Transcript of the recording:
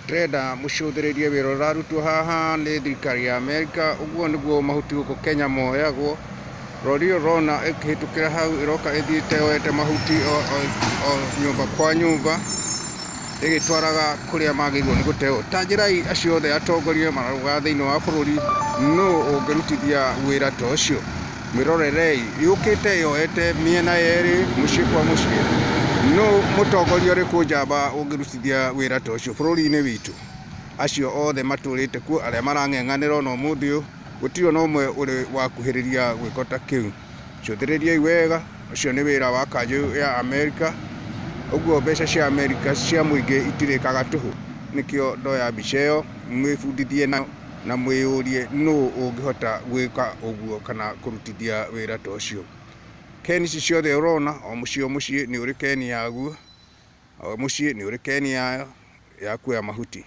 Ndĩrenda mũcũthĩrĩrie wĩra ũrarutwo haha nĩ thirikari ya Amerika. Ũguo nĩguo mahuti gũkũ Kenya moyagwo. Rori ĩyo ũrona ĩkĩhĩtũkĩra hau ĩroka ĩthiĩte yoete mahuti o nyũmba kwa nyũmba ĩgĩtwaraga kũrĩa magĩrĩirwo nĩ gũteo. Ta njĩrai acio othe atongoria mararũga thĩinĩ wa bũrũri, nũ ũngĩrutithia wĩra ta ũcio? Mwĩrorerei, yũkĩte yoete mĩena yerĩ mũciĩ kwa mũciĩ. Nũ mũtongoria ũrĩkũ njamba ũngĩrutithia wĩra ta ũcio bũrũri-inĩ witũ? Acio othe matũrĩte kuo arĩa marang'eng'anĩra ona ũmũthĩ ũyũ, gũtirĩ ona ũmwe ũrĩ wakuhĩrĩria gwĩko ta kĩu. Cũthĩrĩriai wega, ũcio nĩ wĩra wa kanjũ ya Amerika. Ũguo mbeca cia Amerika cia mũingĩ itirĩkaga tũhũ. Nĩkĩo ndoya mbica ĩyo mwĩbundithie nayo na mwĩyũrie nũ ũngĩhota gwĩka ũguo kana kũrutithia wĩra ta ũcio. Keni ici ciothe ũrona, o mũciĩ o mũciĩ nĩ ũrĩ keni yaguo, o mũciĩ nĩ ũrĩ keni yayo ya kuoya mahuti.